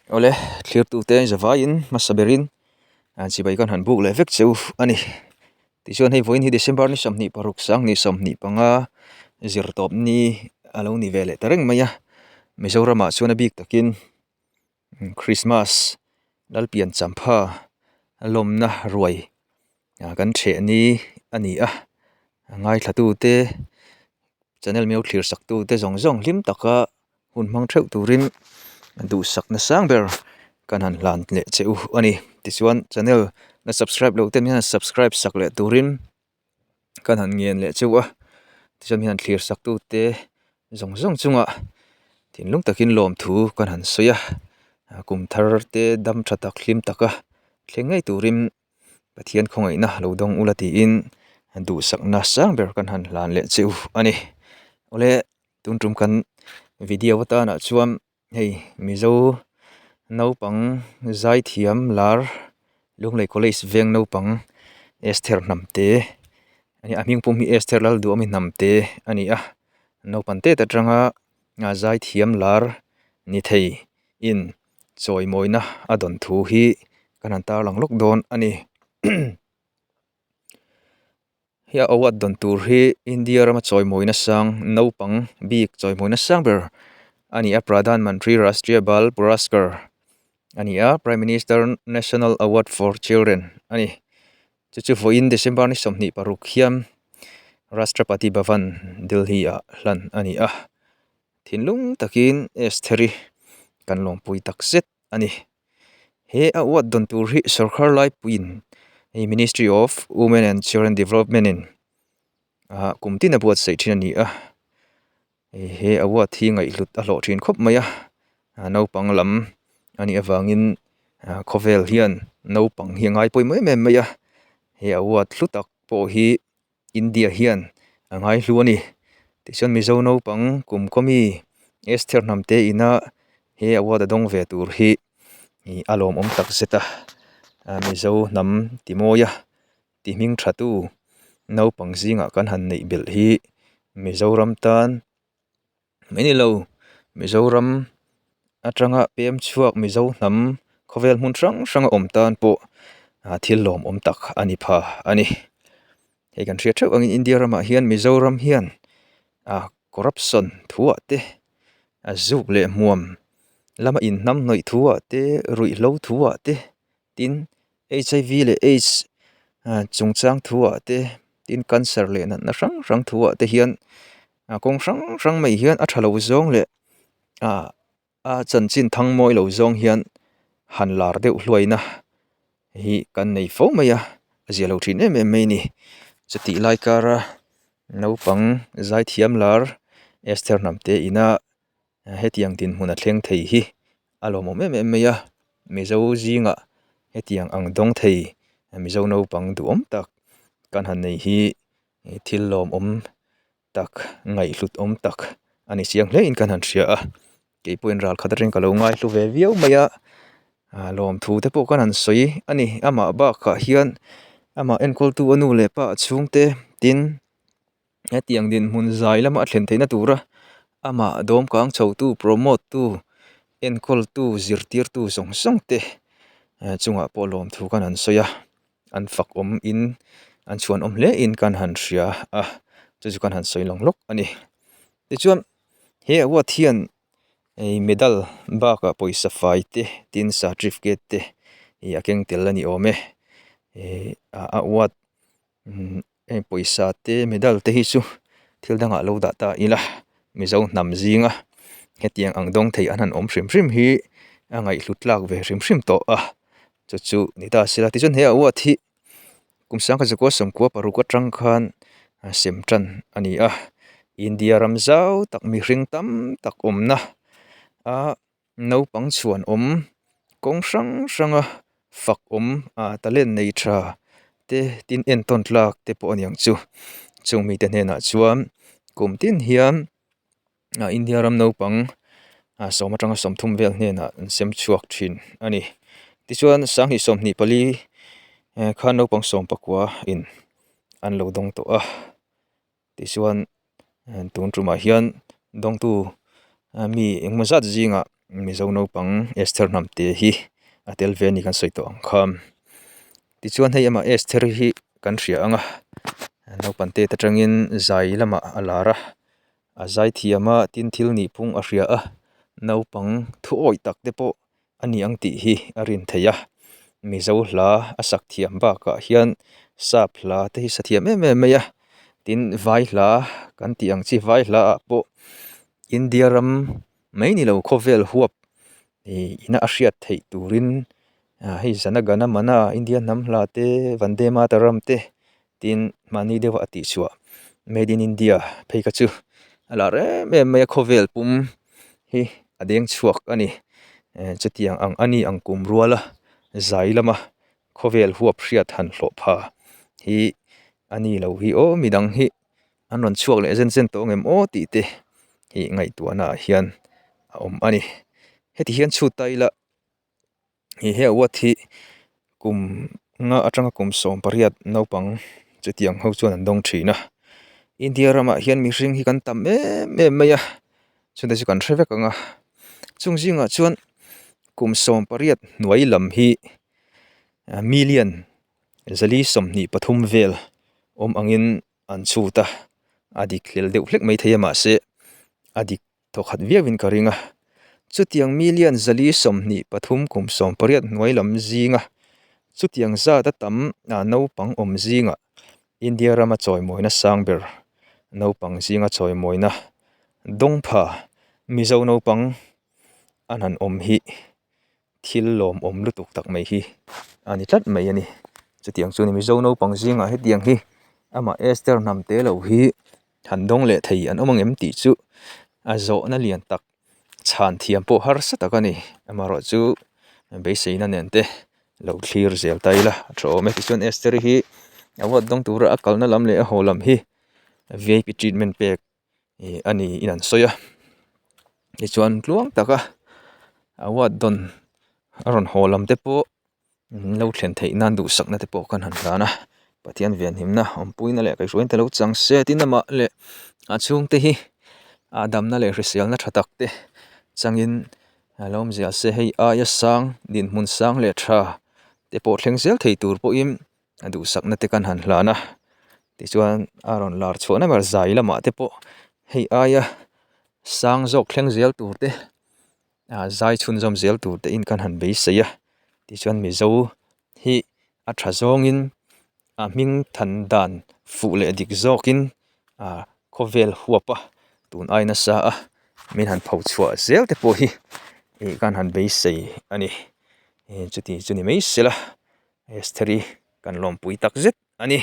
Awle, thlirtute zavaiin hmasa berin chibai kan han buk leh vek che u a ni. Tichuan hei vawiin hi December ni 26 2025 zirtawp ni a lo ni ve leh ta reng mai a. Mizoramah chuan a bik takin Christmas Lalpian Champha lawmna ruai kan theh ni a ni a. Ngaithlatute channel miau thlir saktute zawng zawng hlim taka Hun hmang theuh turin duhsakna sang ber kan han hlan leh che u a ni. Tichuan channel la subscribe loh te hian subscribe sak leh turin kan han ngen leh cheu a. Tichuan hian thlir sak tute zawng zawng chungah thinlung takin lawmthu kan han sawi a. Kum thar te dam tha tak hlim taka thleng ngei turin Pathian khawngaihna lo dawng ula tiin duhsakna sang ber kan han hlan leh cheu a ni. Awle. Tun tum kan video atanah chuan hei Mizo naupang zaithiam lar Lunglei College veng naupang Esther Hnamte a ni a hming pum hi Esther Lalduhawmi Hnamte a ni a naupang tet atanga zaithiam lar ni thei in chawimawina a dawn thu hi kan han tarlang lawk dawn a ni. Hei a award dawn tur hi India rama chawimawina sang naupang bik chawimawina sang ber a ni a Pradhan Mantri Rashtriya Bal Puraskar a ni a Prime Minister National Award for Children a ni chu chu vawiin December ni 26 hian Rashtrapati Bhavan Delhi ah hlan a ni a thinlung takin Estheri kan lawmpui takzet a ni. He a uat dawn tur hi sawrkar laipuiin hei Ministry of Women and Children Development in ah kum tin a buatsaih thin a ni a he a uat hi ngaihhlut a hlawh thin khawp mai a naupang lam a nih avangin khawvel hian naupang hi a ngai pawimawh em em mai a he a uat hlu tak pawh hi. India hian a ngaihlu a ni. Tichuan Mizo naupang kum khaw mi Esther Hnamte ina he award a dawng ve tur hi ih a lawmawm tak zet a. Mizo hnam ti mawi a ti hming tha tu naupang zingah kan han neih belh hi Mizoram tan Mai ni lo, Mizoram atanga pem chhuak Mizo hnam khawvel hmun hrang hrang a awm tan pawh thil lawmawm tak a ni pha a ni. Hei kan hriat theuh angin India ramah hian Mizoram hian corruption thuah te, a zuk leh hmuam lama inhnamhnawih thuah te, ruihhlo thuah te tin HIV leh AIDS chungchang thuah te tin cancer leh natna hrang hrang thuah te hian kawng hrang hrang mai hian a tha lo zawng leh ah a chanchin thang mawi lo zawng hian han lar deuh hluaina hi kan nei fo mai a a zia lo thin em em mai a ni chutih lai kara naupang zaithiam lar Esther Hnamte ina Hetiang dinhmun a thleng thei hi a lawmawm em em mai a, Mizo zingah hetiang ang dawng thei Mizo naupang duhawm tak kan han nei hi thil lawmawm tak ngaihhlut awm tak a ni chiang hle in kan han hria a, keipawhin ral khat atangin ka lo ngaihlu ve viau mai a, lawmthu te pawh kan han sawi a ni amah bakah hian amah enkawltu a nu leh pa a chhungte tin. Hetiang dinhmun zai lama a thlen theihna tura amah dawmkang chhotu promote tu enkawltu zirtirtu zawng zawng te chungah pawh lawmthu kan han sawi a an fak awm in an chhuan awm hle in kan han hria a chu chu kan han sawi lawng lawk a ni tichuan he award hian hei medal bakah pawisa fai te tin certificate te ih a keng tel a ni awm e ih a award. Heng pawisa te medal te hi chu thil dangah lo dah ta ila Mizo hnam zinga hetiang ang dawng thei an han awm hrim hrim hi a ngaihhlut tlak ve hrim hrim tawh a chu chu ni ta sela tichuan he a uat hi kum sangkhat zakua sawmkua paruk atang khan sem tan a ni a India ram zau tak mihring tam tak awmna a. Naupang chhuan awm kawng hrang hranga fak awm ah talent nei tha te tin entawn tlak te pawh a ni ang chu chung mite hnenah chuan kum tin hian ah India ram naupang ah sawm atanga 30 vel hnenah an sem chhuak thin a ni tichuan sanghnih 24 eh khan naupang 19 in an lo dawng tawh a. Tichuan tun tumah hian dawngtu mi engemaw zat zingah Mizo naupang Esther Hnamte hi a tel ve a ni kan sawi tawh ang kha. Tichuan hei amah Esther hi kan hria ang a, naupang tet atangin zai lamah a lar a, a zai thiam a tin thil nih phung a hria a, naupang thu awih tak te pawh a ni ang tih hi a rin theih a, Mizo hla a sak thiam bakah hian sap hla te hi sa thiam em em mai a, tin vai hla kan tih ang chi vai hla ah pawh India ram mai ni lo khawvel huap ih ina a hriat theih turin ah hei Jana Gana Mana India hnam hla te Vande Mataram te tin mahni deuha a tihchhuah Made in India phei kha chu a lar em em mai a khawvel pum hi a deng chhuak a ni eh chutiang ang a ni ang kum ruala zai lama khawvel huap hriat han hlawh pha hi a ni lo hi aw midang hi an rawn chhuak leh zen zen tawh ang em aw tih te hi ngaihtuahna ah hian a awm a ni heti hian chhut ta ila Ih he award hi kum nga atanga kum 18 naupang chutiang ho chuan an dawng thin a India ramah hian mihring hi kan tam em em mai a chungte chu kan hre vek ang a chung zingah chuan kum 18 hnuai lam hi million 423 vel awm angin an chhut a a dik hlel deuh hlek maithei a mahse a dik Thawkhat viauin ka ring a, chutiang million 423 kum 18 hnuai lam zinga chutiang zat a tam ah naupang awm zingah India rama chawimawina sang ber naupang zinga chawimawina dawngpha Mizo naupang an han awm hi thil lawmawm lutuk tak mai hi a ni tlat mai a ni. Chutiang chu ni Mizo naupang zingah hetiang hi amah Esther Hnamte lo hi han dawng leh thei an awm ang em tih chu a zawhna lian tak chhan thiam pawh harsa tak a ni. Amaherawh chu beiseina nen te lo thlir zel ta ila a tha awm e. Tichuan Esther hi a vote dawng tura a kalna lam leh a haw lam hi vip treatment pek ih a ni in an sawi a tichuan tluang taka award dawn a rawn haw lam te pawh an lo thlen theih nan duhsakna te pawh khan han hlan a Pathian venhimna awmpuina leh kaihhruain te lo chang se tin amah leh a chhungte hi a damna leh hriselna tha tak te changin a lo awm zel se hei aia sang dinhmun sang leh tha te pawh thleng zel thei tur pawhin a duhsakna te kan han hlan a tichuan a rawn lar chhuahna ber zai lamah te pawh hei aia sang zawk thleng zel tur te ah zai chhunzawm zel tur te in kan han beisei a tichuan mizo hi a tha zawngin a hming than dan fuh leh dik zawkin ah khawvel huap a tun ai nasa a min han pho chhuah zel te pawh hi ih kan han beisei a ni chuti chu ni mai se la. Estheri kan lawmpui tak zet a ni.